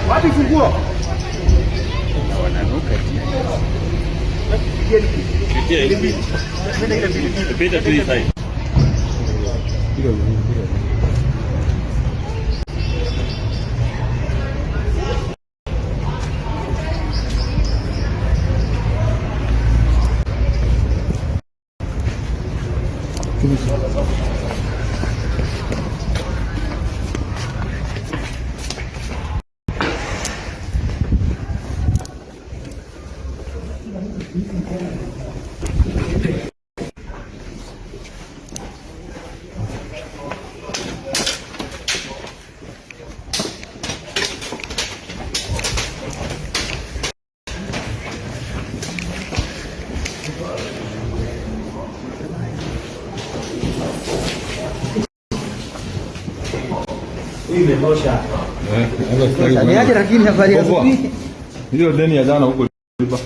Wapi funguo? Pita tu hii side. Niaje lakini habari ya Poa. asubuhi. Hiyo deni ya jana huko lipa.